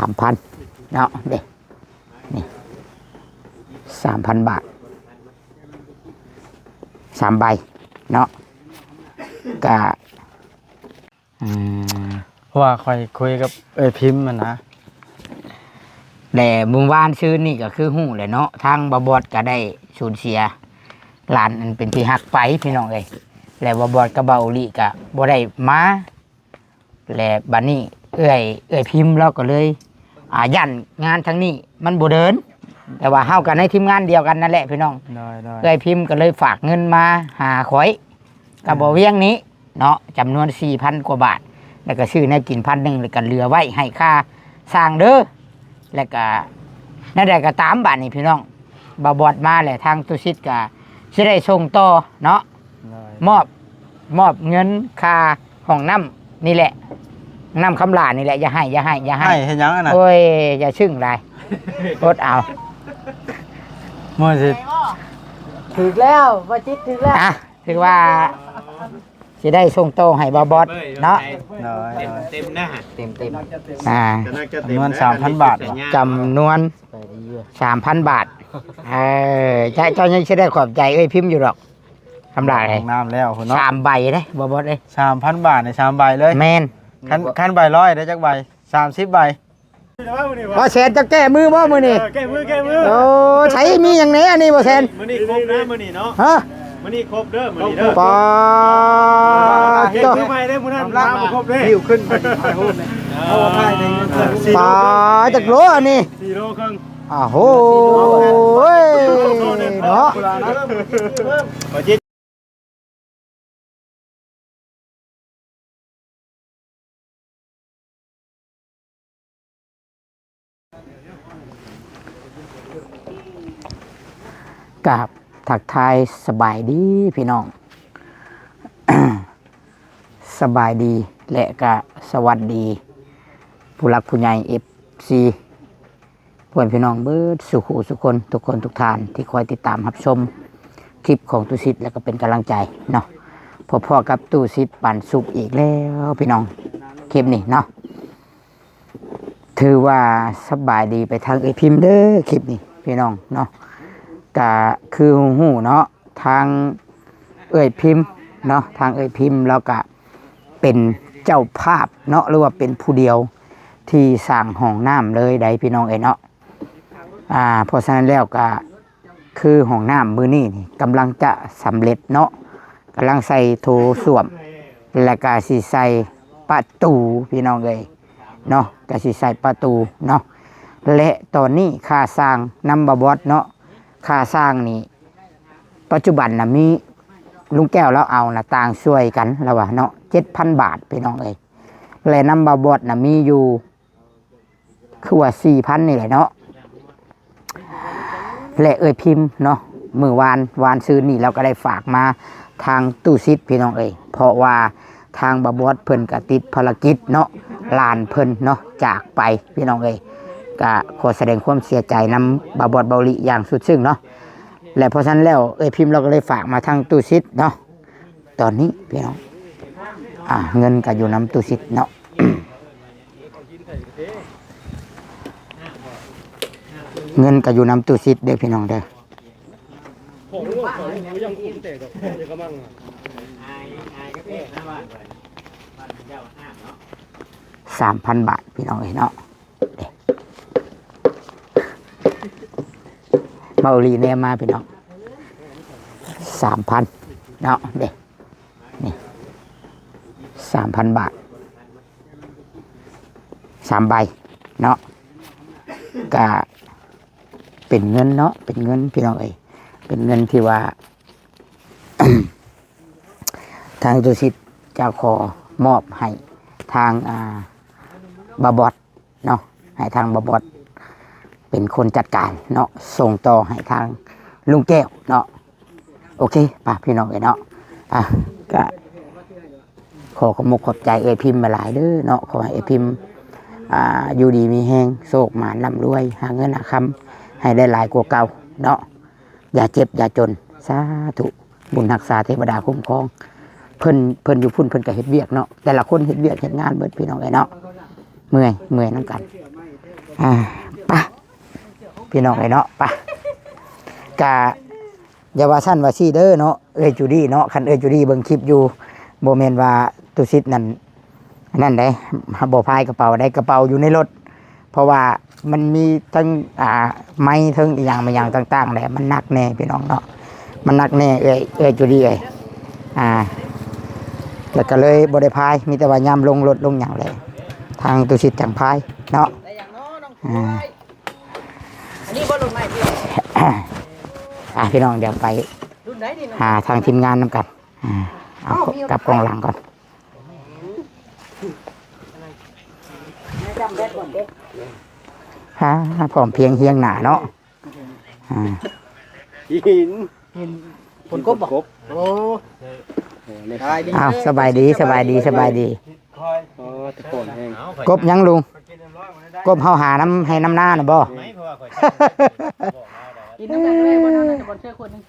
ສາມພັນເນາະ ເດ້ ນີ້ ສາມພັນບາດ ສາມໃບເນາະ ກະ ອືມ ເພາະວ່າຂ້ອຍຄຸຍກັບເອື້ອຍພິມຫັ້ນນະ ແລະມື້ວານຊືນນີ້ກໍຄືຮູ້ແຫຼະເນາະ ທາງບ່າວບອດກໍໄດ້ສູນເສຍຫຼານອັນເປັນທີ່ຮັກໄປພີ່ນ້ອງເອີຍ ແລະບ່າວບອດກັບບ່າວອຸລິກໍບໍ່ໄດ້ມາ ແລະບັດນີ້ເອື້ອຍ ເອື້ອຍພິມລາວກໍເລີຍ ອ່າ ຢ້ານງານທາງນີ້ມັນບໍ່ເດີນ ແຕ່ວ່າເຮົາກໍໃນທີມງານດຽວກັນນັ້ນແຫຼະພີ່ນ້ອງ ໂດຍໆ ເອື້ອຍພິມກໍເລີຍຝາກເງິນມາຫາຂ້ອຍກັບບ່າວວຽງນີ້ເນາະ ຈຳນວນສີ່ພັນກວ່າບາດ ແລ້ວກໍຊື້ແນວກິນພັນໜຶ່ງ ແລ້ວກໍເຫຼືອໄວ້ໃຫ້ຄ່າຊ່າງເດີ ແລ້ວກໍແນວໃດກໍຕາມ ບາດນີ້ພີ່ນ້ອງ ບ່າວບອດມາແລ້ວ ທາງຕຸສິດກໍຊິໄດ້ສົ່ງຕໍ່ເນາະ ໂດຍ ມອບ ມອບເງິນຄ່າຫ້ອງນ້ຳນີ້ແຫຼະ ນ້ຳຄຳຫຼານີ້ແຫຼະ ຢ່າໃຫ້ ຢ່າໃຫ້ ຢ່າໃຫ້ ໃຫ້ເຮັດຫຍັງອັນນັ້ນ ໂອ້ຍ ຢ່າຊຶ້ງຫຼາຍ ອົດເອົາ ມື້ຊິ ຖືກແລ້ວ ບໍ່ຈິດຖືກແລ້ວ ອ່ະ ຖືວ່າຊິໄດ້ສົ່ງຕໍ່ໃຫ້ບ່າວບອດເນາະ ໂດຍໆ ເຕັມໆ ນະ ເຕັມໆ ອ່າ ຈຳນວນສາມພັນບາດ ຈຳນວນສາມພັນບາດ ເອີ ເຈົ້າ ເຈົ້າຍັງຊິໄດ້ຂອບໃຈເອື້ອຍພິມຢູ່ດອກ ທຳລາຍ ຫ້ອງນ້ຳແລ້ວພຸ້ນເນາະ ສາມໃບເດ້ ບ່າວບອດເອີຍ ສາມພັນບາດນີ້ສາມໃບເລີຍ ແມ່ນ ຄັນ ຄັນໃບຮ້ອຍໄດ້ຈັກໃບ ສາມສິບໃບ ບ່າວແສນ ເຈົ້າແກ້ມືບໍ່ມື້ນີ້ ເອີ ແກ້ມື ແກ້ມື ໂອ້ ໃສມີຫຍັງແດ່ອັນນີ້ ບ່າວແສນ ມື້ນີ້ຄົບເດີ ມື້ນີ້ເນາະ ຮະ ມື້ນີ້ຄົບເດີ ມື້ນີ້ເດີ ປາດ ເຈົ້າ ໃໝ່ເດ້ ມື້ນັ້ນມາບໍ່ຄົບເດ້ ຫິ້ວຂຶ້ນໄປຖ່າຍຮູບເລີຍ ເອົາຖ່າຍໃນເຮືອນ ປາດ ຈັກໂລອັນນີ້ ສີ່ໂລເຄິ່ງ ອ້າໂຫ ເນາະ ກາບທັກທາຍສະບາຍດີພີ່ນ້ອງ ສະບາຍດີ ແລະກະສະຫວັດດີຜູ້ຫຼັກຜູ້ໃຫຍ່ ເອັຟຊີ ເພື່ອນພີ່ນ້ອງເບິດສູ່ຄູ່ສູ່ຄົນ ທຸກຄົນທຸກທ່ານທີ່ຄອຍຕິດຕາມຮັບຊົມຄລິບຂອງຕູ້ສິດ ແລະກໍເປັນກຳລັງໃຈເນາະ ພົບພໍ້ກັບຕູ້ສິດປັນສຸກອີກແລ້ວພີ່ນ້ອງ ຄລິບນີ້ເນາະ ຖືວ່າສະບາຍດີໄປທາງເອື້ອຍພິມເດີ ຄລິບນີ້ພີ່ນ້ອງເນາະ ກະຄືຮູ້ເນາະ ທາງເອື້ອຍພິມເນາະ ທາງເອື້ອຍພິມລາວກະເປັນເຈົ້າພາບເນາະ ຫຼືວ່າເປັນຜູ້ດຽວທີ່ສ້າງຫ້ອງນ້ຳເລີຍໃດ໋ພີ່ນ້ອງເອີຍເນາະ ອ່າ ເພາະສະນັ້ນແລ້ວກະຄືຫ້ອງນ້ຳມື້ນີ້ນີ້ກຳລັງຈະສຳເລັດເນາະ ກຳລັງໃສ່ໂຖສ້ວມ ແລ້ວກະຊິໃສ່ປະຕູພີ່ນ້ອງເອີຍເນາະ ກະຊິໃສ່ປະຕູເນາະ ແລະຕອນນີ້ຄ່າຊ່າງນຳບ່າວບອດເນາະ ຄ່າຊ່າງນີ້ ປັດຈຸບັນນະມີລຸງແກ້ວລາວເອົານະຕ່າງຊ່ວຍກັນລາວວ່າເນາະ ເຈັດພັນບາດພີ່ນ້ອງເອີຍ ແລະນຳບ່າວບອດນະມີຢູ່ຄືວ່າສີ່ພັນນີ້ແຫຼະເນາະ ແລະເອື້ອຍພິມເນາະ ມື້ວານ ວານຊືນນີ້ລາວກໍໄດ້ຝາກມາທາງຕູ້ສິດພີ່ນ້ອງເອີຍ ເພາະວ່າ ທາງບ່າວບອດເພິ່ນກະຕິດພາລະກິດເນາະ ຫຼານເພິ່ນເນາະຈາກໄປພີ່ນ້ອງເອີຍ ກະຂໍສະແດງຄວາມເສຍໃຈນຳບ່າວບອດ ບ່າວລິຢ່າງສຸດຊຶ້ງເນາະ ແລະເພາະສະນັ້ນແລ້ວເອື້ອຍພິມລາວກໍເລີຍຝາກມາທາງຕູ້ສິດເນາະ ຕອນນີ້ພີ່ນ້ອງ ອ່າ ເງິນກະຢູ່ນຳຕູ້ສິດເນາະ ເງິນກະຢູ່ນຳຕູ້ສິດເດີພີ່ນ້ອງເດີ. ສາມພັນບາດພີ່ນ້ອງເອີຍເນາະ ເດ້ ເມົາລີແນມມາພີ່ນ້ອງ ສາມພັນເນາະ ເດ້ ນີ້ ສາມພັນບາດ ສາມໃບເນາະ ກະ ເປັນເງິນເນາະ ເປັນເງິນພີ່ນ້ອງເອີຍ ເປັນເງິນທີ່ວ່າ ທາງຕຸສິດຈະຂໍມອບໃຫ້ທາງ ອ່າ ບ່າວບອດເນາະ ໃຫ້ທາງບ່າວບອດເປັນຄົນຈັດການເນາະ ສົ່ງຕໍ່ໃຫ້ທາງລຸງແກ້ວເນາະ ໂອເຄ ໄປພີ່ນ້ອງເອີຍເນາະ ອ່າ ກະ ຂໍຂອບມຸກຂອບໃຈເອື້ອຍພິມຫຼາຍໆເດີເນາະ ຂໍໃຫ້ເອື້ອຍພິມ ອ່າ ຢູ່ດີມີແຮງ ໂຊກໝານລ່ຳລວຍ ຫາເງິນຫາຄຳໃຫ້ໄດ້ຫຼາຍກວ່າເກົ່າເນາະ ຢ່າເຈັບຢ່າຈົນ ສາທຸ ບຸນຮັກສາເທວະດາຄຸ້ມຄອງ ເພິ່ນ ເພິ່ນຢູ່ພຸ້ນເພິ່ນກະເຮັດວຽກເນາະ ແຕ່ລະຄົນເຮັດວຽກເຮັດງານເບິດພີ່ນ້ອງເອີຍເນາະ ເມື່ອຍ ເມື່ອຍນຳກັນ ອ່າ ໄປ ພີ່ນ້ອງເອີຍເນາະ ໄປ ກະຢ່າວ່າຊັ້ນວ່າຊີ້ເດີເນາະ ເອື້ອຍຈູດີ້ເນາະ. ຄັນເອື້ອຍຈູດີ້ເບິ່ງຄລິບຢູ່ ບໍ່ແມ່ນວ່າຕຸສິດນັ້ນ ອັນນັ້ນເດ້ ບໍ່ພາຍກະເປົາໃດ ກະເປົາຢູ່ໃນລົດ ເພາະວ່າມັນມີທັງ ອ່າ ໄມ້ ທັງອີ່ຫຍັງມາຫຍັງຕ່າງໆແຫຼະ ມັນໜັກແນ່ພີ່ນ້ອງເນາະ ມັນໜັກແນ່ ເອື້ອຍ ເອື້ອຍຈູດີ້ເອີຍ ອ່າ ແລ້ວກະເລີຍບໍ່ໄດ້ພາຍ ມີແຕ່ວ່າຍາມລົງລົດລົງຫຍັງແຫຼະ ທາງຕຸສິດຈັ່ງພາຍເນາະ ອ່າ ອັນນີ້ບໍ່ລົງໃໝ່ພີ່ ອ່າ ພີ່ນ້ອງ ດຽວໄປ ລຸ້ນໃດນີ້ ຫາທາງທີມງານນຳກັນ ອ່າ ເອົາ ເອົ້າ ກັບກ້ອງຫຼັງກ່ອນ ຫາ ພ້ອມພຽງຮຽງໜ້າເນາະ ອ່າ ຫີນ ຫີນ ຝົນກົບບໍ່? ຝົນກົບ ໂອ້ ເອີ ສະບາຍດີ ອ້າວ ສະບາຍດີ ສະບາຍດີ ສະບາຍດີ ໂອ້ ແຕ່ຝົນແຮງ ກົບຫຍັງລຸງ? ກົບເຮົາຫານຳໄຮ່ນຳນານະບໍ່? ກິນນຳກັນເລີຍ ບໍ່ນອນນະ ຈະບໍ່ເຊື່ອຄົນໜຶ່ງ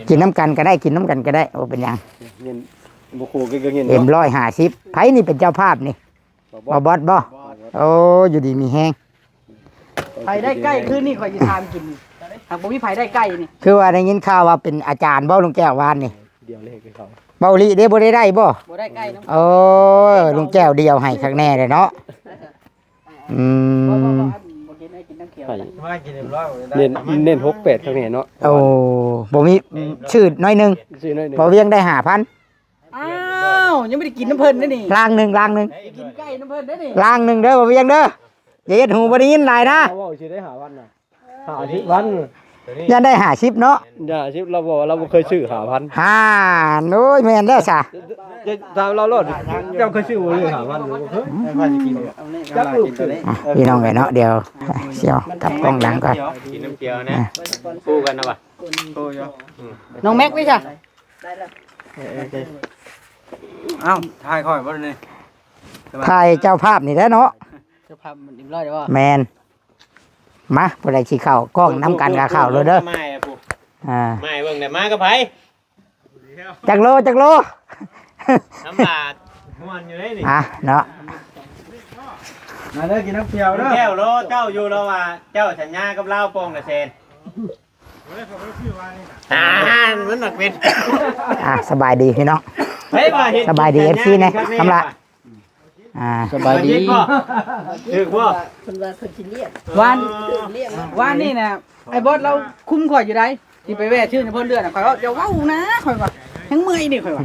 ກິນນຳກັນກະໄດ້ ກິນນຳກັນກະໄດ້ ບໍ່ເປັນຫຍັງ ເຢັນ ບໍ່ໂຄກະເຢັນ ເອັມຮ້ອຍຫ້າສິບ ໃຜນີ້ເປັນເຈົ້າພາບນີ້? ບໍ່ບອດ ບໍ່ບອດບໍ່? ໂອ້ ຢູ່ດີມີແຮງ ໃຜໄດ້ໃກ້ຄືນນີ້ຂ້ອຍຊິຖາມກິນ ຫາກບໍ່ມີໃຜໄດ້ໃກ້ນີ້ ຄືວ່າໄດ້ຍິນຂ່າວວ່າເປັນອາຈານບໍ່ລຸງແກ້ວວານນີ້? ດຽວເລກເຂົາ ເບົາຫຼີເດ້ ບໍ່ໄດ້ໄດ້ບໍ່? ບໍ່ໄດ້ໃກ້ນຳ ໂອ້ ລຸງແກ້ວດຽວໃຫ້ຄັກແນ່ເດ້ເນາະ ອືມ ບໍ່ ບໍ່ ບໍ່ ອັນບໍ່ກິນ ໃຫ້ກິນນ້ຳຂຽວ ໃຫ້ ມາກິນເອັມຮ້ອຍ ເນັ້ນ ເນັ້ນຫົກແປດ ຂ້າງນີ້ເນາະ ໂອ້ ບໍ່ມີ ຊື້ໜ້ອຍໜຶ່ງ ຊື້ໜ້ອຍໜຶ່ງ ບໍ່ວຽງໄດ້ຫ້າພັນ ອ້າວ ຍັງບໍ່ໄດ້ກິນນຳເພິ່ນເດ້ນີ້ ລາງໜຶ່ງ ລາງໜຶ່ງ ໄດ້ກິນໄກ່ນຳເພິ່ນເດ້ນີ້ ລາງໜຶ່ງເດີ ບໍ່ວຽງເດີ ຢ່າເຮັດຫູບໍ່ໄດ້ຍິນຫຼາຍນະ ເວົ້າຊິໄດ້ຫ້າພັນນະ ຫ້າສິບພັນ ຢ້ານໄດ້ຫ້າສິບເນາະ ຫ້າສິບ ລາວບອກວ່າລາວບໍ່ເຄີຍຊື້ຫ້າພັນ ຫາ ໂອ້ຍ ແມ່ນແລ້ວຊະ ຈະຖາມລາວໂລດ ເຈົ້າເຄີຍຊື້ບໍ່ເລີຍຫ້າພັນ ບໍ່ເຄີຍ ຈັກລູກ ອ່ະ ພີ່ນ້ອງເອີຍເນາະ ດຽວຊິເອົາກັບກ້ອງຫຼັງກ່ອນ ກິນນ້ຳຂຽວນະ ຄູ່ກັນນະວະ ຄູ່ຢູ່ ນ້ອງແມັກໄປຊະ ເອີ ເອີ ເອີ ເອົ້າ ຖ່າຍຂ້ອຍບໍ່ນີ້ ຖ່າຍເຈົ້າພາບນີ້ແຫຼະເນາະ ເຈົ້າພາບມັນເອັມຮ້ອຍໄດ້ບໍ່ ແມ່ນ ມາ ຜູ້ໃດຊິເຂົ້າກ້ອງນຳກັນກະເຂົ້າໂລດເດີ ມາ ອ່າ ມາເບິ່ງແດ່ ມາກັບໃຜ? ຈັກໂລ ຈັກໂລ ນ້ຳບາດ ມ່ວນຢູ່ເດ້ນີ້ ອ່ະເນາະ ມາເດີ ກິນນ້ຳຂຽວເດີ ແກ້ວລໍເຈົ້າຢູ່ ລາວວ່າເຈົ້າສັນຍາກັບລາວປ່ອງລະແສນ ອ່າ ມັນໜັກເປັນ ອ່າ ສະບາຍດີພີ່ນ້ອງ ເຮີ້ຍ ວ່າເຮັດ ສະບາຍດີ ເອັຟຊີ ແດ່ ຄຳລະ ອ່າ ສະບາຍດີ ຖືກບໍ່? ເພິ່ນວ່າເພິ່ນຊິລ້ຽງ ວານ ເອີ ວານນີ້ນະ ໄອ້ບອດລາວຄຸມຂ້ອຍຢູ່ໃດ໋ ຊິໄປແວ່ຊື້ນ້ຳເພິ່ນເດືອນນະ ຂ້ອຍວ່າຢ່າເວົ້ານະ ຂ້ອຍວ່າ ຍັງເມື່ອຍນີ້ ຂ້ອຍວ່າ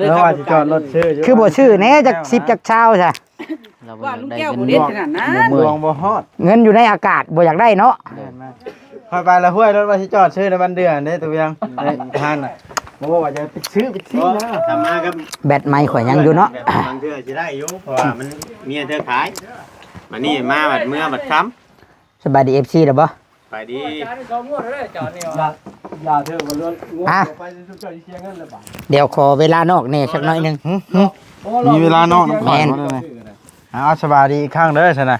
ແລ້ວວ່າຊິຈອດລົດຊື້ຢູ່ ຄືບໍ່ຊື້ແດ່ຈັກສິບຈັກຊາວຊະ ວ່າລຸງແກ້ວບໍ່ເດັດຂະໜາດນັ້ນ ດວງບໍ່ຮອດ ເງິນຢູ່ໃນອາກາດ ບໍ່ຢາກໄດ້ເນາະ ແມ່ນໆ ຂ້ອຍໄປລະຫ້ວຍລົດວ່າຊິຈອດຊື້ໃນບ້ານເດືອນເດ້ ຕົວຢ່າງ ໃນຮ້ານນະ ບໍ່ວ່າຈະໄປຊື້ ໄປຊື້ນະ ທຳມາກັບ ແບັດໄມຂ້ອຍຍັງຢູ່ເນາະ ແບັດບາງເທື່ອຊິໄດ້ຢູ່ ເພາະວ່າມັນເມຍເທື່ອຂາຍ ບາດນີ້ມາບັດເມືອບັດຄຳ ສະບາຍດີ ເອັຟຊີ ແລ້ວບໍ່? ສະບາຍດີ ຢ່າ ຢ່າເທື່ອບໍ່ລວນ ອ່ະ ໄປຊຸມເຈົ້າຊິເສຍເງິນແລ້ວບາດ ດຽວຂໍເວລານອກແດ່ຈັກໜ້ອຍໜຶ່ງ ຫຶ ມີເວລານອກນຳຂ້ອຍບໍ່? ແມ່ນ ອ່າ ສະບາຍດີອີກຄັ້ງເດີຊັ້ນນະ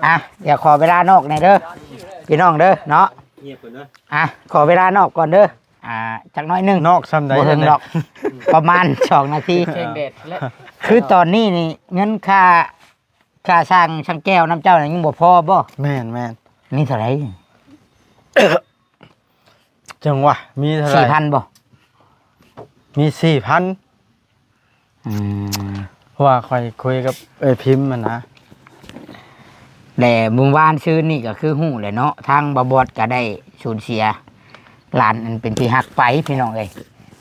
ອ່ະ ດຽວຂໍເວລານອກແດ່ເດີ ພີ່ນ້ອງເດີເນາະ ງຽບກ່ອນເດີ ອ່ະ ຂໍເວລານອກກ່ອນເດີ ອ່າ ຈັກໜ້ອຍໜຶ່ງ ນອກສ່ຳໃດ ບໍ່ເຖິງດອກ ປະມານສອງນາທີ ແສງແດດແລ້ວ ຄືຕອນນີ້ນີ້ເງິນຄ່າ ຄ່າຊ່າງຊ່າງແກ້ວນຳເຈົ້ານັ້ນຍັງບໍ່ພໍບໍ່? ແມ່ນໆ ມີເທົ່າໃດ? ຈັ່ງຫວະ ມີເທົ່າໃດ? ສີ່ພັນບໍ່? ມີສີ່ພັນ ອືມ ເພາະວ່າຂ້ອຍຄຸຍກັບເອື້ອຍພິມຫັ້ນນະ ແລະມື້ວານຊືນນີ້ກໍຄືຮູ້ແຫຼະເນາະ ທາງບ່າວບອດກໍໄດ້ສູນເສຍຫຼານອັນເປັນທີ່ຮັກໄປ ພີ່ນ້ອງເອີຍ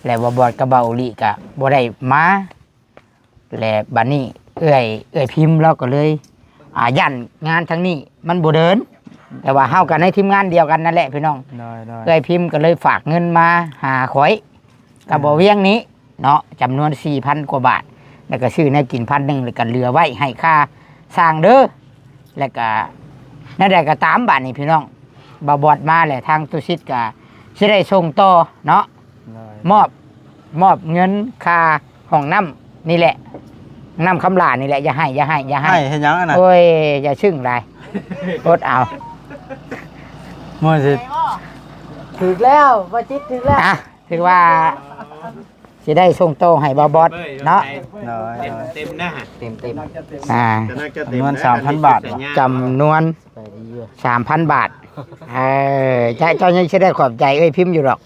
ແລະບ່າວບອດກັບບ່າວອີ່ຫຼີກໍບໍ່ໄດ້ມາ ແລະບາດນີ້ເອື້ອຍ ເອື້ອຍພິມລາວກໍເລີຍ ອ່າ ຢ້ານງານທາງນີ້ມັນບໍ່ເດີນ ແຕ່ວ່າເຮົາກໍໃນທີມງານດຽວກັນນັ້ນແຫຼະພີ່ນ້ອງ ໂດຍໆ ເອື້ອຍພິມກໍເລີຍຝາກເງິນມາຫາຂ້ອຍກັບ ອ່າ ບ່າວວຽງນີ້ເນາະ ຈຳນວນສີ່ພັນກວ່າບາດ ແລ້ວກໍຊື້ແນວກິນພັນໜຶ່ງ ແລ້ວກໍເຫຼືອໄວ້ໃຫ້ຄ່າຊ່າງເດີ ແລ້ວກໍແນວໃດກໍຕາມ ບາດນີ້ພີ່ນ້ອງ ບ່າວບອດມາແລ້ວ ທາງຕຸສິດກໍຊິໄດ້ສົ່ງຕໍ່ເນາະ ໂດຍ ມອບ ມອບເງິນຄ່າຫ້ອງນ້ຳນີ້ແຫຼະ ນ້ຳຄຳຫຼານີ້ແຫຼະ ຢ່າໄຫ້ ຢ່າໄຫ້ ຢ່າໄຫ້ ໄຫ້ເຮັດຫຍັງອັນນັ້ນ ໂອ້ຍ ຢ່າຊຶ້ງຫຼາຍ ອົດເອົາ ມື້ຊິ ຖືກແລ້ວ ບໍ່ຈິດຖືກແລ້ວ ອ່ະ ຖືກວ່າ ຊິໄດ້ສົ່ງຕໍ່ໃຫ້ບ່າວບອດເນາະ. ໂດຍ ເຕັມ ເຕັມນະ ເຕັມໆ ອ່າ ຈຳນວນສາມພັນບາດ. ຈຳນວນສາມພັນບາດ. ເອີ ເຈົ້າ ເຈົ້າຍັງຊິໄດ້ຂອບໃຈເອື້ອຍພິມຢູ່ດອກ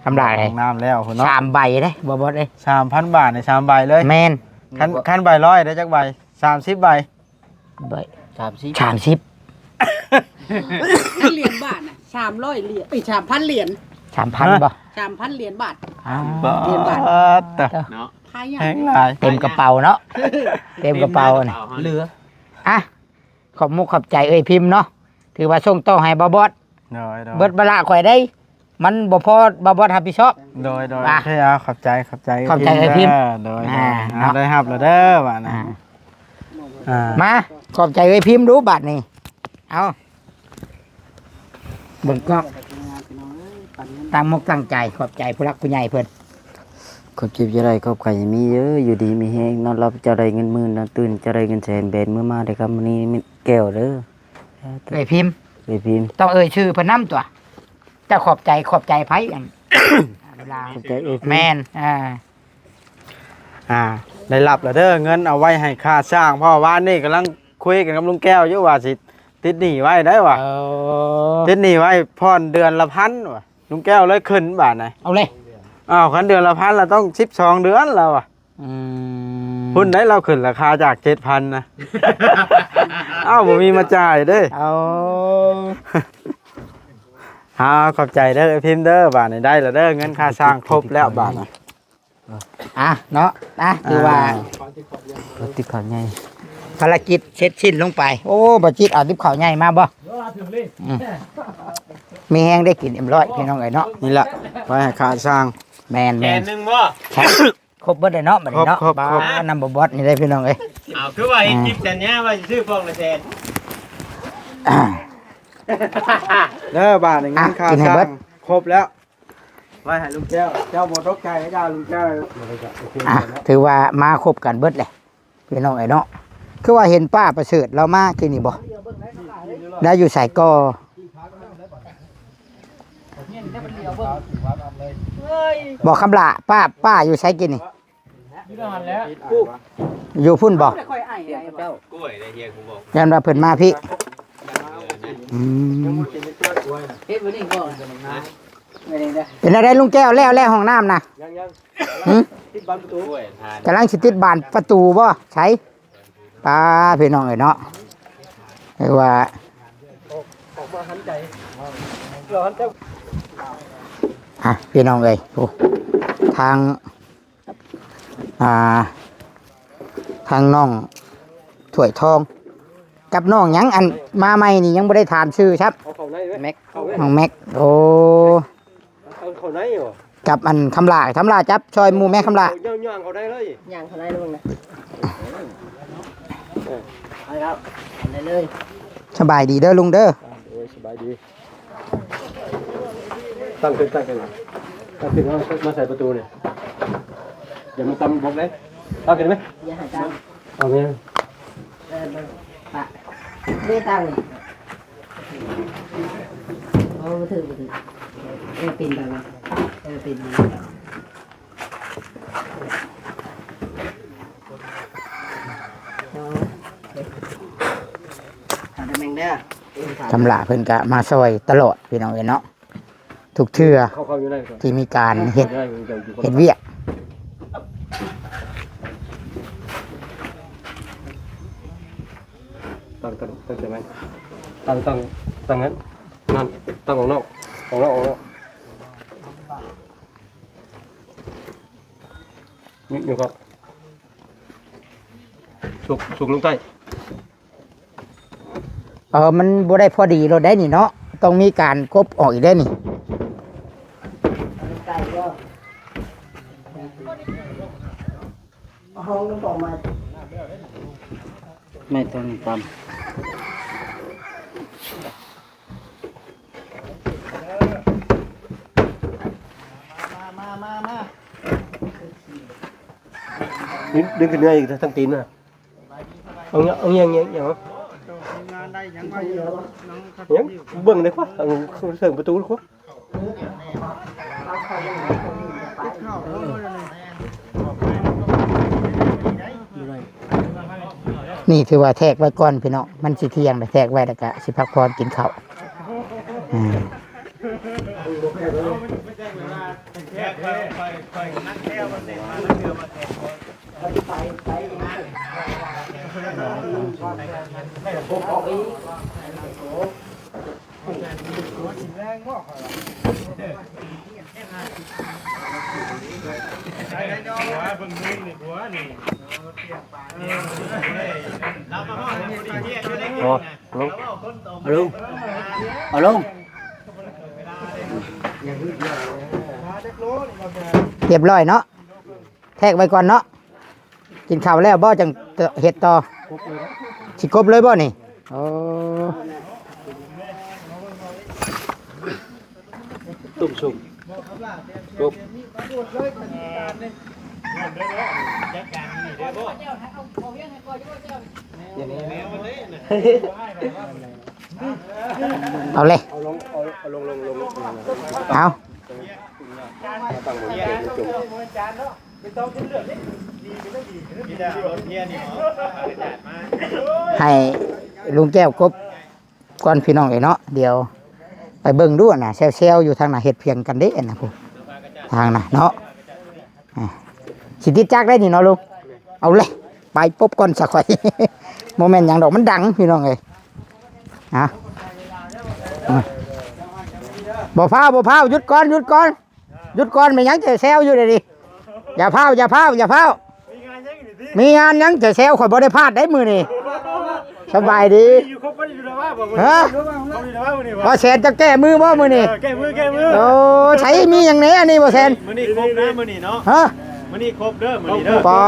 ຄຳຫຼາຍ. ຫ້ອງນ້ຳແລ້ວພຸ້ນເນາະ ສາມໃບເດ້ ບ່າວບອດເດ້. ສາມພັນບາດນີ້ສາມໃບເລີຍ. ແມ່ນ. ຄັນ ຄັນໃບຮ້ອຍໄດ້ຈັກໃບ? ສາມສິບໃບ. ໃບ ສາມສິບ ສາມສິບ ຫຼຽນບາດນະ ສາມຮ້ອຍຫຼຽນ ເອີຍ ສາມພັນຫຼຽນ. ສາມພັນບໍ່? ສາມພັນຫຼຽນບາດ. ອ້າວ ຫຼຽນບາດ ເນາະ ຂາຍຍາກ ແພງຫຼາຍ. ເຕັມກະເປົາເນາະ ເຕັມກະເປົານີ້ ເຕັມກະເປົາຫັ້ນ ເຫຼືອ. ອ່ະ ຂອບມຸກຂອບໃຈເອື້ອຍພິມເນາະ ຖືວ່າສົ່ງຕໍ່ໃຫ້ບ່າວບອດ. ໂດຍໆ ເບິດເວລາຂ້ອຍໄດ້ ມັນບໍ່ພໍບ່າວບອດຮັບຜິດຊອບ. ໂດຍໆ ອ່ະ ໂອເຄ ເອົາ ຂອບໃຈ ຂອບໃຈ ຂອບໃຈເອື້ອຍພິມເດີ. ໂດຍໆ ອ່າ ເອົາ ເນາະ ໄດ້ຮັບແລ້ວເດີບາດນີ້. ອ່າ ອ່າ ມາ ຂອບໃຈເອື້ອຍພິມດູບາດນີ້. ເອົາ ເບິ່ງກ້ອງ ຕັ້ງອົກຕັ້ງໃຈ ຂອບໃຈຜູ້ຫຼັກຜູ້ໃຫຍ່ເພິ່ນ. ຄວາມເຈັບຢ່າໄດ້ ຄວາມໄຂ້ຢ່າມີເດີ ຢູ່ດີມີແຮງ ນອນຫຼັບເຈົ້າໄດ້ເງິນໝື່ນ ນອນຕື່ນເຈົ້າໄດ້ເງິນແສນ ແບນມືມາໄດ້ຄຳນີ້ແມ່ນແກ້ວເດີ. ເອື້ອຍພິມ ເອື້ອຍພິມ ຕ້ອງເອີ່ຍຊື່ເພິ່ນນຳຕົວະ. ເຈົ້າຂອບໃຈ ຂອບໃຈໃຜ? ອັນ ເວລາ ຂອບໃຈເອື້ອຍພິມ. ແມ່ນ ອ່າ ອ່າ ໄດ້ຮັບແລ້ວເດີ ເງິນເອົາໄວ້ໃຫ້ຄ່າສ້າງ ເພາະວານນີ້ກຳລັງຄຸຍກັນກັບລຸງແກ້ວຢູ່ວ່າຊິຕິດໜີ້ໄວ້ໄດ້ວ່າ. ເອີ ຕິດໜີ້ໄວ້ຜ່ອນເດືອນລະພັນວ່າ ລຸງແກ້ວເລີຍຂຶ້ນບາດນະ. ເອົາເລີຍ ອ້າວ ຄັນເດືອນລະພັນລະຕ້ອງສິບສອງເດືອນແລ້ວວ່າ. ອືມ ພຸ້ນໄດ໋ ລາວຂຶ້ນລາຄາຈາກເຈັດພັນນະ. ອ້າວ ບໍ່ມີມາຈ່າຍເດ້. ເອົາ ເອົາ ຂອບໃຈເດີ ເອື້ອຍພິມເດີ ບາດນີ້ໄດ້ແລ້ວເດີ ເງິນຄ່າສ້າງຄົບແລ້ວບາດນີ້. ອ່ະ ເນາະ ອ່ະ ຖືວ່າ ອ່າ ຕິບເຂົ້າໃຫຍ່ ພາລະກິດເສັດສິ້ນລົງໄປ. ໂອ້ ບ່າວຈິດເອົາຕິບເຂົ້າໃຫຍ່ມາບໍ່? ອືມ ມີແຮງໄດ້ກິນເອັມຮ້ອຍ ພີ່ນ້ອງເອີຍເນາະ. ນີ້ລະ ໄວ້ໃຫ້ຄ່າສ້າງ. ແມ່ນໆ ແສນໜຶ່ງບໍ່? ຄົບເບິດເລີຍເນາະ ບັດນີ້ເນາະ. ຄົບໆໆ ບ້າ ນຳບໍ່ບອດນີ້ເດ້ພີ່ນ້ອງເອີຍ. ອ້າວ ຄືວ່າເຮັດ ອ່າ ຄລິບສັນຍາວ່າຊິຊື້ປ່ອງລະແສນ. ອ່າ ເດີ ບາດນີ້ ອ່ະ ເງິນຄ່າ ກິນໃຫ້ເບິດ ສ້າງຄົບແລ້ວ ໄວ້ໃຫ້ລຸງແກ້ວ. ເຈົ້າບໍ່ຕົກໃຈເຈົ້າ ລຸງແກ້ວ. ອ່ະ ຖືວ່າມາຄົບກັນເບິດແຫຼະ ພີ່ນ້ອງເອີຍເນາະ. ຄືວ່າເຫັນປ້າປະເສີດລາວມາກີ້ນີ້ບໍ່? ລາວຢູ່ໃສກໍ? ບໍ່ ຄຳຫຼ້າ ປ້າ ປ້າຢູ່ໃສກີ້ນີ້? ຢູ່ຫັ້ນແຫຼະ ຢູ່ພຸ້ນບໍ່? ຢ້ານວ່າເພິ່ນມາພີ້. ອືມ ເຮັດບໍ່ນີ້ບໍ່? ເປັນແນວໃດລຸງແກ້ວ ແລ້ວ ແລ້ວຫ້ອງນ້ຳນະ? ຍັງໆ ຫຶ? ຕິດບານປະຕູ ກຳລັງຊິຕິດບານປະຕູບໍ່? ໃສ ປ້າ ພີ່ນ້ອງເອີຍເນາະ ຄືວ່າ ອອກມາຫັນໃຈ ເພື່ອຫັນໃຈ. ອ່ະ ພີ່ນ້ອງເອີຍ ໂອ້ ທາງ ອ່າ ທາງນ້ອງຖ້ວຍທອງ ກັບນ້ອງຫຍັງ ອັນມາໃໝ່ນີ້ຍັງບໍ່ໄດ້ຖາມຊື່ຊ້ຳ. ເອົາເຂົ້າໃນເວີຍ ແມັກ ເຂົ້າເວີຍ ນ້ອງແມັກ. ໂອ້ ເອົາເຂົ້າໃນບໍ່? ກັບອັນຄຳຫຼ້າ ຄຳຫຼ້າຈັບຊ່ອຍໝູ່ແມ່ ຄຳຫຼ້າ. ເອົາຍ່າງເຂົ້າໃນເລີຍ ຍ່າງເຂົ້າໃນເບິ່ງນະ. ເອີ ໄປແລ້ວ ໄດ້ເລີຍ. ສະບາຍດີເດີລຸງເດີ. ອ່າ ໂດຍ ສະບາຍດີ. ຕັ້ງຂຶ້ນ ຕັ້ງຂຶ້ນ ຕັ້ງຂຶ້ນ ເອົາມາໃສ່ປະຕູນີ້ ຢ່າມາຕຳບົກເດ້. ຕັ້ງຂຶ້ນໄໝ? ຢ່າໃຫ້ຕຳ ເອົາແມ່. ເອີ ເບິ່ງປະ ເດ້ຕັ້ງນີ້. ໂອ້ ບໍ່ຖືກ ບໍ່ຖືກ. ເອີ ເປັນແບບນັ້ນ ເອີ ເປັນແບບນັ້ນ. ຄຳຫຼ້າເພິ່ນກະມາຊ່ອຍຕະຫຼອດ ພີ່ນ້ອງເອີຍເນາະ. ທຸກເທື່ອທີ່ມີການເຮັດ ເຮັດວຽກ. ຕັ້ງ ຕັ້ງ ຕັ້ງໃຈໄວ້ ຕັ້ງ ຕັ້ງ ຕັ້ງນັ້ນ ນັ້ນ ຕັ້ງອອກນອກ ອອກນອກ ອອກນອກ. ນີ້ ນີ້ກໍສຸກ ສຸກລົງໃຕ້. ເອີ ມັນບໍ່ໄດ້ພໍດີໂລດໄດ໋ນີ້ເນາະ ຕ້ອງມີການກົບອອກອີກໄດ໋ນີ້. ເອົານ້ຳປອມມາ ໄມ້ຕົ້ນຕຳ. ມາ ມາ ມາ ມາ ດຶງ ດຶງຂຶ້ນເໜືອອີກ ທັງຕີນນະ. ເອົາ ເອົາຫຍັງ ຫຍັງ ຫຍັງ ຫຍັງ ເບິ່ງເດ້ຂວາ ເທິງປະຕູຂວາ. ຕິດເຂົ້າ ເອີ ເອົາເລີຍ. ນີ້ຖືວ່າແທກໄວ້ກ່ອນພີ່ນ້ອງ ມັນຊິທ່ຽງແລ້ວ ແທກໄວ້ແລ້ວກະຊິພັກຜ່ອນກິນເຂົ້າ. ອືມ ໂອ້ ລົງ ເອົາລົງ ເອົາລົງ ຮຽບຮ້ອຍເນາະ. ແທກໄວ້ກ່ອນເນາະ. ກິນເຂົ້າແລ້ວບໍ່ ຈັ່ງເຮັດຕໍ່? ຊິກົບເລີຍບໍ່ນີ້? ໂອ້ ຕົ້ມຊຸມ ກົບ ເອົາເລີຍ ເອົາລົງ ເອົາລົງ ເອົາລົງ ເອົາ ໃຫ້ລຸງແກ້ວກົບກ່ອນພີ່ນ້ອງເອີຍເນາະ. ດຽວໄປເບິ່ງດູນະ ແຊວໆຢູ່ທາງນະ ເຮັດພຽງກັນເດ້ນະ ຜູ້ທາງນະເນາະ. ອ່າ ຊິຕິດຈັກໄດ້ນີ້ເນາະລຸງ. ເອົາເລີຍ ໄປປົບກ່ອນຊະຂ້ອຍ ບໍ່ແມ່ນຫຍັງດອກ ມັນດັງພີ່ນ້ອງເອີຍ. ອ່າ ອືມ ບໍ່ພ້າວ ບໍ່ພ້າວ ຢຸດກ່ອນ ຢຸດກ່ອນ ຢຸດກ່ອນ. ແມ່ນຫຍັງຈະແຊວຢູ່ເດນີ້? ຢ່າພ້າວ ຢ່າພ້າວ ຢ່າພ້າວ. ມີງານຫຍັງຈະແຊວ? ຂ້ອຍບໍ່ໄດ້ພາດໄດ໋ມື້ນີ້. ສະບາຍດີ. ຢູ່ຄົບກັນຢູ່ລະວ່າບໍ່ມື້ນີ້? ຮະ? ເຂົາຢູ່ລະວ່າມື້ນີ້ບໍ່? ບໍ່ແຊນ ຈະແກ້ມືບໍ່ມື້ນີ້? ເອີ ແກ້ມື ແກ້ມື. ໂອ້ ໃສ ມີຫຍັງແດ່ອັນນີ້ບໍ່ແຊນ? ມື້ນີ້ຄົບນະມື້ນີ້ເນາະ. ຮະ? ມື້ນີ້ຄົບເດີ ມື້ນີ້ເດີ. ປາ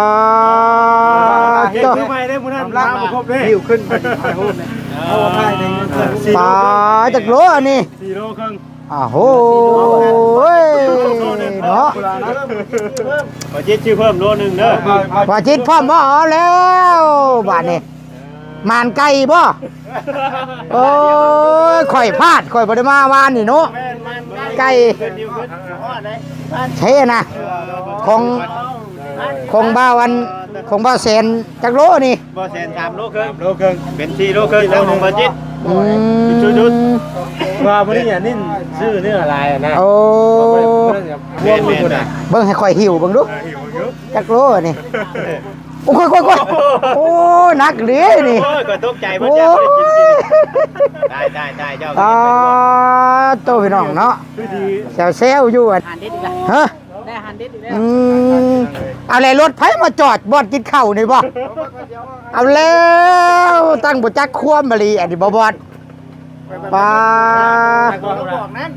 ດ ແກ້ມືໃໝ່ເດ້ ມື້ນັ້ນມາບໍ່ຄົບເດ້. ຫິ້ວຂຶ້ນໄປຖ່າຍຮູບນີ້ ເອົາຖ່າຍໃນເງິນເກີນ. ປາດ ຈັກໂລອັນນີ້? ສີ່ໂລເຄິ່ງ. ອ້າໂຫຍເນາະ. ບໍ່ຈິດຊື້ເພີ່ມໂລໜຶ່ງເດີ. ບໍ່ຈິດພ້ອມບໍ່? ເອົາແລ້ວບາດນີ້. ໝານໄກ່ບໍ່? ໂອ້ຍ ຂ້ອຍພາດ ຂ້ອຍບໍ່ໄດ້ມາວານນີ້ເນາະ. ໄກ່ ໃຊ່ນະ ຂອງ ຂອງບ່າວອັນ ຂອງບ່າວແສນ ຈັກໂລນີ້? ບ່າວແສນສາມໂລເຄິ່ງ. ໂລເຄິ່ງ ເປັນສີ່ໂລເຄິ່ງ ຂອງບ່າວຈິດ. ອືມ ຈຸດໆ ວ່າມື້ນີ້ອັນນີ້ຊື້ເນື້ອຫຼາຍນະ. ໂອ້ ແມ່ນໆ ເບິ່ງໃຫ້ຂ້ອຍຫິ້ວເບິ່ງດູ ເອີ ຫິ້ວເບິ່ງດູ ຈັກໂລນີ້? ໂອ້ຍ ໂອ້ຍ ໂອ້ຍ ໂອ້ຍ ໜັກເດ້ນີ້. ໂອ້ຍ ຂ້ອຍຕົກໃຈເບິດ ໂອ້ຍ ຢາກໄດ້ກິນ. ຕາຍ ຕາຍ ຕາຍ ເຈົ້າ. ອ່າ ໂຕ ພີ່ນ້ອງເນາະ ແຊວໆຢູ່. ອາຫານເດັດອີກແລ້ວ. ຮະ? ໄດ້ອາຫານເດັດອີກແລ້ວ. ອືມ ເອົາແລ້ວ ລົດໃຜມາຈອດບ່ອນກິນເຂົ້ານີ້ບໍ່? ເອົາແລ້ວ ຕັ້ງບໍ່ຈັກຄວາມອີ່ຫຼີອັນນີ້ບໍ່ບອດ. ປາ ບອກນັ້ນ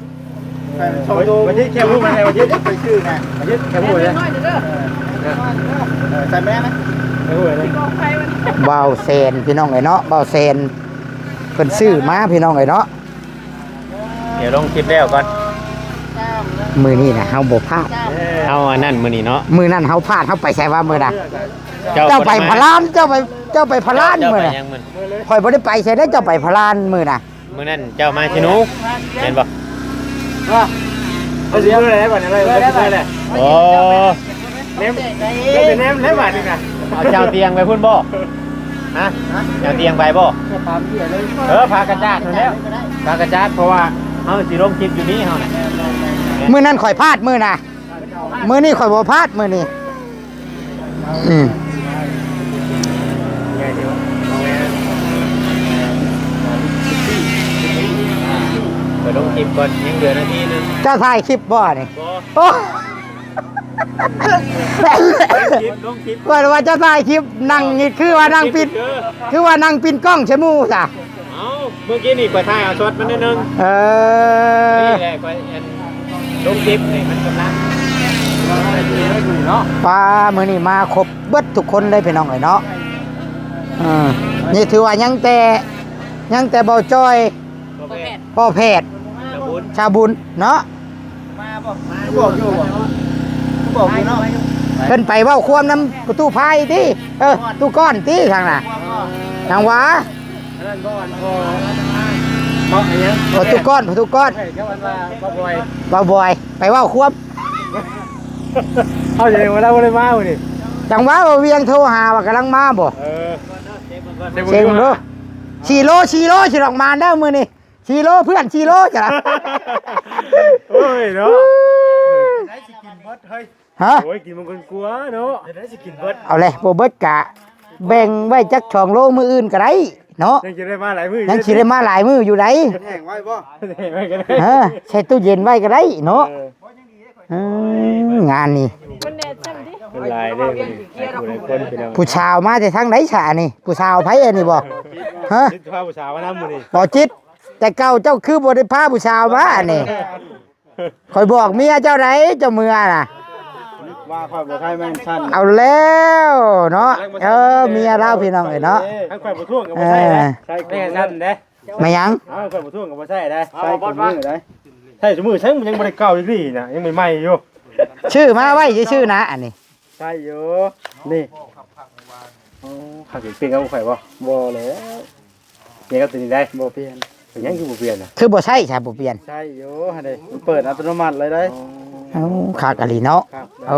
ສອງໂຕ ວັນທີແຄບຮູ້ມາໃຫ້ວັນທີໄປຊື້ນະ. ວັນທີແຄບຮູ້ເດີ ເອີ ໃສ່ແມ່ນະ ແຄບຮູ້ເດີ. ບ່າວແສນ ພີ່ນ້ອງເອີຍເນາະ ບ່າວແສນ ເພິ່ນຊື້ມາ ພີ່ນ້ອງເອີຍເນາະ. ດຽວລົງຄລິບແລ້ວກ່ອນ. ມື້ນີ້ນະ ເຮົາບໍ່ພາດ ເຮົາອັນນັ້ນມື້ນີ້ເນາະ. ມື້ນັ້ນເຮົາພາດ ເຮົາໄປໃສວະມື້ນະ? ເຈົ້າ ເຈົ້າໄປພະລານ ເຈົ້າໄປ ເຈົ້າໄປພະລານມື້ນະ. ຂ້ອຍບໍ່ໄດ້ໄປໃສເດ້ ເຈົ້າໄປພະລານມື້ນະ. ມື້ນັ້ນເຈົ້າມາຊິນູ ແມ່ນບໍ່? ວ່າ ເອົາຊິເມືອແລ້ວບັດນີ້ ເມືອແລ້ວ. ໂອ້ ແນມ ເຈົ້າຊິແນມແລ້ວບັດນີ້ນະ. ເອົາ ເຈົ້າຕຽງໄປພຸ້ນບໍ່? ຮະ? ເຈົ້າຕຽງໄປບໍ່? ເອີ ຜ້າກະຈາດຫັ້ນແຫຼະ ຜ້າກະຈາດ ເພາະວ່າເຮົາຊິລົງຄລິບຢູ່ນີ້ເຮົານະ. ມື້ນັ້ນຂ້ອຍພາດມື້ນະ ມື້ນີ້ຂ້ອຍບໍ່ພາດມື້ນີ້. ອືມ ໄປລົງຄລິບກ່ອນ ຍັງເຫຼືອນາທີໜຶ່ງ. ເຈົ້າຖ່າຍຄລິບບໍ່ນີ້? ບໍ່. ໂອ້ ລົງຄລິບ ຂ້ອຍວ່າເຈົ້າຖ່າຍຄລິບ ນັ່ງນີ້ຄືວ່ານັ່ງປິດ ຄືວ່ານັ່ງປິ່ນກ້ອງໃສ່ໝູ່ຊະ. ເອົ້າ ມື້ກີ້ນີ້ຂ້ອຍຖ່າຍເອົາຊັອດມັນໜ້ອຍໜຶ່ງ. ເອີ ນີ້ແຫຼະ ຂ້ອຍອັນລົງຄລິບນີ້ມັນກຳລັງເນາະ. ປ້າ ມື້ນີ້ມາຄົບເບິດທຸກຄົນເລີຍພີ່ນ້ອງເອີຍເນາະ. ເອີ ນີ້ຖືວ່າຍັງແຕ່ ຍັງແຕ່ເບົາຈ້ອຍ ພໍ່ແພດ ພໍ່ແພດ ຊາວບຸນ ຊາວບຸນເນາະ. ມາບໍ່? ບອກຢູ່ບໍ່? ບອກຢູ່ເນາະ. ເພິ່ນໄປເວົ້າຄວາມນຳປະຕູພາຍຕິ? ເອີ ຕູ້ກ້ອນຕິທາງນະ? ທາງຫວາ? ອັນນັ້ນບໍ່ ອັນ ພໍ່ ເນາະ ອັນຫຍັງ? ປະຕູກ້ອນ ປະຕູກ້ອນ. ເຈົ້າອັນວ່າ ບ່າວບອຍ ບ່າວບອຍ ໄປເວົ້າຄວາມ. ເອົາ ຢ່າງວ່າລາວບໍ່ໄດ້ມາມື້ນີ້. ຈັງຫວະວ່າວຽງໂທຫາວ່າກຳລັງມາບໍ່? ເອີ ເຊັກເບິ່ງດູ ສີ່ໂລ ສີ່ໂລ ຊິດອກມາແລ້ວມື້ນີ້ ສີ່ໂລ ເພື່ອນ ສີ່ໂລ ຈ້ະລະ ໂອ້ຍເນາະ ໄດ້ຊິກິນເບິດເຮີ້ຍ ຮະ ໂອ້ຍ ກິນມັນກ່ອນກົວເນາະ ຈະໄດ້ຊິກິນເບິດ ເອົາແຫຼະ ບໍ່ເບິດກະແບ່ງໄວ້ຈັກສອງໂລມື້ອື່ນກໍໄດ້ເນາະ ຍັງຊິໄດ້ມາຫຼາຍມື້ ຍັງຊິໄດ້ມາຫຼາຍມື້ຢູ່ໃດ ແຫ້ງໄວ້ບໍ່ ແຫ້ງໄວ້ກໍໄດ້ ເອີ ໃສ່ຕູ້ເຢັນໄວ້ກໍໄດ້ເນາະ ເອີ ເອີ ງານນີ້ ມັນແໜດຊ່ຳຕິ ມັນຫຼາຍເດ້ ຫຼາຍຜູ້ຫຼາຍຄົນພີ່ນ້ອງ ຜູ້ສາວມາແຕ່ທາງໃດຊະອັນນີ້ ຜູ້ສາວໃຜອັນນີ້ບໍ່ ຮະ ຊິພາຜູ້ສາວມານຳມື້ນີ້ ບໍ່ຈິດ ແຕ່ເກົ່າເຈົ້າຄືບໍ່ໄດ້ພາຜູ້ສາວມາອັນນີ້ ຂ້ອຍບອກເມຍເຈົ້າໃດ ເຈົ້າເມືອນະ ວ່າຂ້ອຍບໍ່ໃຊ້ແມ່ນຊັ້ນ ເອົາແລ້ວເນາະ ເອີ ເມຍລາວພີ່ນ້ອງເອີຍເນາະ ຄັນຂ້ອຍບໍ່ທວງກໍບໍ່ໃຊ້ແລ້ວ ເອີ ໃຊ້ແມ່ນຊັ້ນເດ້ ແມ່ນຫຍັງ ເອົາ ຂ້ອຍບໍ່ທວງກໍບໍ່ໃຊ້ໄດ໋ ໃຊ້ຊຸມື້ໄດ໋ ໃຊ້ຊຸມື້ ໃຊ້ມັນຍັງບໍ່ໄດ້ເກົ່າອີກນີ້ນະ ຍັງໃໝ່ໆຢູ່ ຊື້ມາໄວ້ຊື່ໆນະອັນນີ້ ໃຊ້ຢູ່ ນີ້ ໂອ້ ຄັກເປັນເອົາໄປບໍ່ ບໍ່ແລ້ວ ປ່ຽນກັບຕົວນີ້ໄດ້ ບໍ່ປ່ຽນ ເປັນຫຍັງຄືບໍ່ປ່ຽນນະ ຄືບໍ່ໃຊ້ຊະ ບໍ່ປ່ຽນ ໃຊ້ຢູ່ຫັ້ນເດ້ ມັນເປີດອັດຕະໂນມັດເລີຍໄດ໋ ເອົ້າ ຄັກອີ່ຫຼີເນາະ ຄັກ ເອີ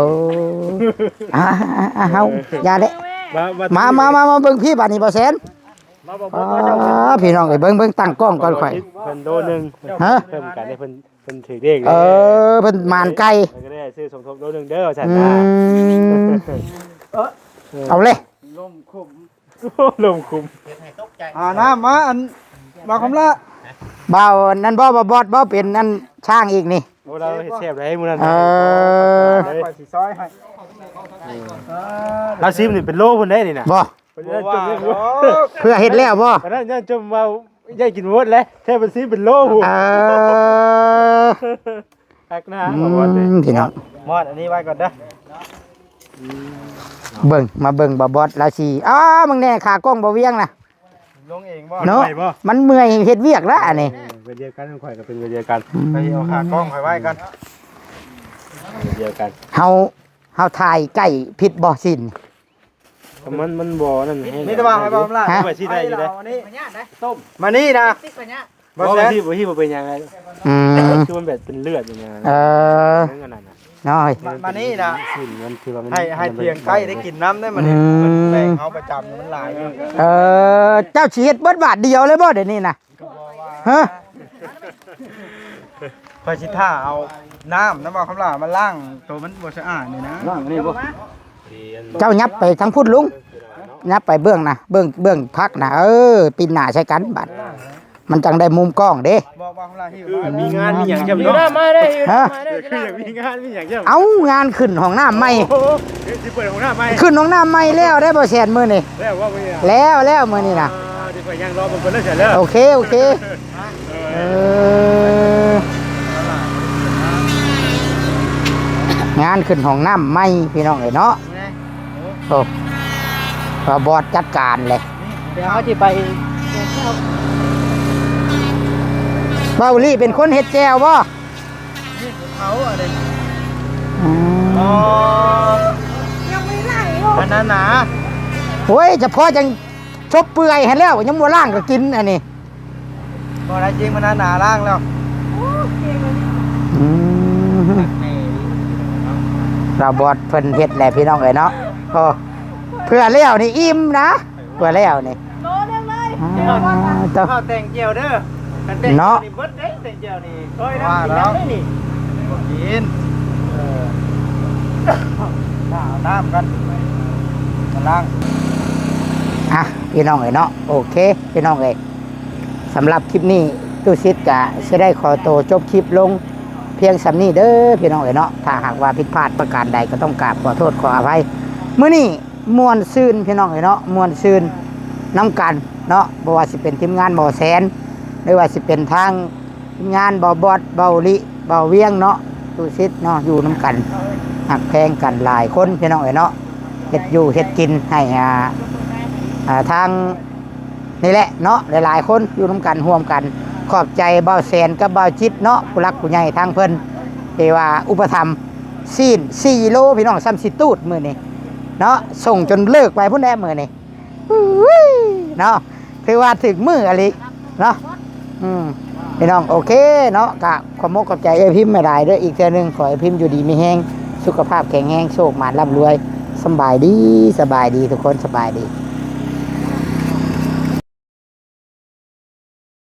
ອ່າໆໆ ເຮົາ ເອີ ຢ່າເດ້ ມາ ມາ ມາ ມາ ມາເບິ່ງພີ້ບາດນີ້ ບໍ່ແສນ ມາບໍ່ ອ່າ ບໍ່ເຈົ້າ ພີ່ນ້ອງເອີຍ ເບິ່ງ ເບິ່ງ ຕັ້ງກ້ອງກ່ອນຂ້ອຍ ເພິ່ນໂລໜຶ່ງ ຮະ ເພີ່ມກັນໃຫ້ເພິ່ນ ເພິ່ນຖືກເລກ ເອີ ເພິ່ນໝານໄກ່ ເພິ່ນກໍໄດ້ຊື້ສົມທົບໂລໜຶ່ງເດີວ່າຊັ້ນນະ ອືມ ເອີ ເອົາເລີຍ ລົມຄຸມ ລົມຄຸມ ຫານ້ຳມາ ອັນ ບ່າວຄຳລະ ບ່າວນັ້ນບໍ່ ບ່າວບອດບໍ່ ເປັນອັນຊ່າງອີກນີ້ ໂອ້ ລາວເຮັດແຊບໄດ໋ມື້ນັ້ນ ເອີ ຂ້ອຍຊິຊອຍໃຫ້ ລາວຊີມນີ້ເປັນໂລພຸ້ນເດ້ນີ້ນະ ບໍ່ ເພິ່ນເຮັດແລ້ວບໍ່ ເພື່ອເຮັດແລ້ວບໍ່ ອັນນັ້ນຢ້ານຈົມວ່າ ຢາກກິນໝົດແຫຼະ ແທ້ເປັນຊີເປັນໂລພຸ້ນ ເອີ ຄັກນະ ອືມ ພີ່ນ້ອງ ມອດ ອັນນີ້ໄວ້ກ່ອນເດີ ເບິ່ງ ມາເບິ່ງບ່າວບອດລາວຊິ ອ້າ ມຶງແນ່ ຂາກ້ອງບ່າວວຽງນະ ລົງເອງບໍ່ ເນາະ ໄປບໍ່ ມັນເມື່ອຍເຮັດວຽກລະອັນນີ້ ເອີ ເວລດຽວກັນ ຂ້ອຍກໍເປັນເວລດຽວກັນ ອືມ ໄປເອົາຂາກ້ອງຂ້ອຍໄວ້ກ່ອນ ເວລດຽວກັນ ເຮົາ ເຮົາຖ່າຍໃກ້ຜິດບໍ່ຊິນ ມັນ ມັນບໍ່ນັ້ນແຮງ ມີແຕ່ວ່າໃຫ້ເວົ້າຫຼາຍ ຮະ ໄວ້ຊິໄດ້ຢູ່ເດ້ ເອົາອັນນີ້ຕົ້ມ ມານີ້ນະ ບໍ່ ບໍ່ ບໍ່ເປັນຫຍັງ ອືມ ຄືມັນແບບເປັນເລືອດຢູ່ນະ ເອີ ເລື່ອງອັນນັ້ນນະ ນ້ອຍ ມາ ມານີ້ນະ ຊິ້ນມັນຄືວ່າມັນ ໃຫ້ ໃຫ້ ມັນ ເຖິງໄກ່ໄດ້ກິນນຳໄດ໋ ມັນ ອືມ ແບ່ງເຮົາປະຈຳ ມັນຫຼາຍຢູ່ ເອີ ເຈົ້າຊິເຮັດເບິດບາດດຽວເລີຍບໍ່ດຽວນີ້ນະ ຮະ ຂ້ອຍຊິຖ້າເອົານ້ຳນຳ ເອົາຄຳຫຼາມາລ້າງໂຕມັນບໍ່ສະອາດນີ້ນະ ລ້າງອັນນີ້ບໍ່ ເຈົ້າຫຍັບໄປທາງພຸ້ນລຸງ ຫຍັບໄປເບື້ອງນະ ເບື້ອງ ເບື້ອງຜັກນະ ເອີ ປິ່ນໜ້າໃສ່ກັນບາດ ມັນຈັ່ງໄດ້ມຸມກ້ອງເດ້ ບອກວ່າຄຳຫຼາມຫິວ ຄືມີງານມີຫຍັງຈຳເນາະ ຮະ ຄືຢາກມີງານມີຫຍັງຈຳ ເອົ້າ ງານຂຶ້ນຫ້ອງນ້ຳໃໝ່ ໂອ້ໂຫ ຊິເປີດຫ້ອງນ້ຳໃໝ່ ຂຶ້ນຫ້ອງນ້ຳໃໝ່ແລ້ວໄດ໋ ບໍ່ແຊນ ມື້ນີ້ ແລ້ວບໍ່ມື້ນີ້ນະ ແລ້ວ ແລ້ວມື້ນີ້ນະ ອ່າ ດຽວຂ້ອຍຍ່າງລໍເບິ່ງກ່ອນເດີ ໂອເຄ ໂອເຄ ເອີ ງານຂຶ້ນຫ້ອງນ້ຳໃໝ່ພີ່ນ້ອງເອີຍເນາະ ໂອ້ ບ່າວບອດຈັດການເລີຍ ດຽວເຮົາຊິໄປ ບ່າວລີເປັນຄົນເຮັດແຈ່ວບໍ່? ນີ້ເຂົາອັນນີ້ ອືມ ອໍ ຍັງບໍ່ໄດ້ລ້າງເນາະ ອັນນັ້ນນະ ໂອ້ຍ ສະເພາະຈັ່ງສົບເປື່ອຍຫັ້ນແລ້ວ ຍັງບໍ່ລ້າງກໍກິນອັນນີ້ ບໍ່ໄດ້ຈິງ ມັນໜາໆ ລ້າງແລ້ວ ອືມ ບ່າວບອດເພິ່ນເຮັດແຫຼະພີ່ນ້ອງເອີຍເນາະ ໂອ້ ເພື່ອແລ້ວນີ້ອີ່ມນະ ເພື່ອແລ້ວນີ້ ໂລໜຶ່ງເລີຍ ອ່າ ເຈົ້າ ເຂົ້າແຕ່ງແຈ່ວເດີ ຄັນແຕ່ງແຈ່ວນີ້ເບິດເດ້ ແຕ່ງແຈ່ວນີ້ ຊ່ອຍນຳກິນນຳເດ້ນີ້ ບໍ່ກິນ ເອີ ຖ້າເອົານ້ຳກັນ ມາລ້າງ ອ່ະ ພີ່ນ້ອງເອີຍເນາະ ໂອເຄ ພີ່ນ້ອງເອີຍ ສຳລັບຄລິບນີ້ ຕູ້ສິດກະຊິໄດ້ຂໍໂຕຈົບຄລິບລົງພຽງສ່ຳນີ້ເດີ ພີ່ນ້ອງເອີຍເນາະ ຖ້າຫາກວ່າຜິດພາດປະການໃດ ກໍຕ້ອງກາບຂໍໂທດຂໍອະໄພ ມື້ນີ້ ມ່ວນຊື່ນພີ່ນ້ອງເອີຍເນາະ ມ່ວນຊື່ນນຳກັນເນາະ ບໍ່ວ່າຊິເປັນທີມງານບໍ່ແສນ ຫຼືວ່າຊິເປັນທາງທີມງານບໍ່ບອດ ເບົາລິ ເບົາວຽງເນາະ ຕູ້ສິດເນາະ ຢູ່ນຳກັນ ຮັກແພງກັນຫຼາຍຄົນພີ່ນ້ອງເອີຍເນາະ ເຮັດຢູ່ເຮັດກິນໃຫ້ ອ່າ ອ່າ ທາງ ນີ້ແຫຼະເນາະ ຫຼາຍໆຄົນຢູ່ນຳກັນຮ່ວມກັນ ຂອບໃຈບ່າວແສນກັບບ່າວຈິດເນາະ ຜູ້ຫຼັກຜູ້ໃຫຍ່ທາງເພິ່ນ ທີ່ວ່າອຸປະຖຳຊີ້ນສີ່ໂລ ພີ່ນ້ອງ ສ່ຳຊິຕູດມື້ນີ້ເນາະ ສົ່ງຈົນເລີກໄປພຸ້ນແຫຼະມື້ນີ້ ອຸ້ຍ ເນາະ ຖືວ່າຖືກມື້ອີ່ຫຼີເນາະ ອືມ ພີ່ນ້ອງ ໂອເຄເນາະ ກະຂອບມົກຂອບໃຈເອື້ອຍພິມຫຼາຍໆເດີ ອີກເທື່ອໜຶ່ງ ຂໍໃຫ້ພິມຢູ່ດີມີແຮງ ສຸຂະພາບແຂງແຮງ ໂຊກໝານລ່ຳລວຍ ສຳບາຍດີ ສະບາຍດີທຸກຄົນ ສະບາຍດີ.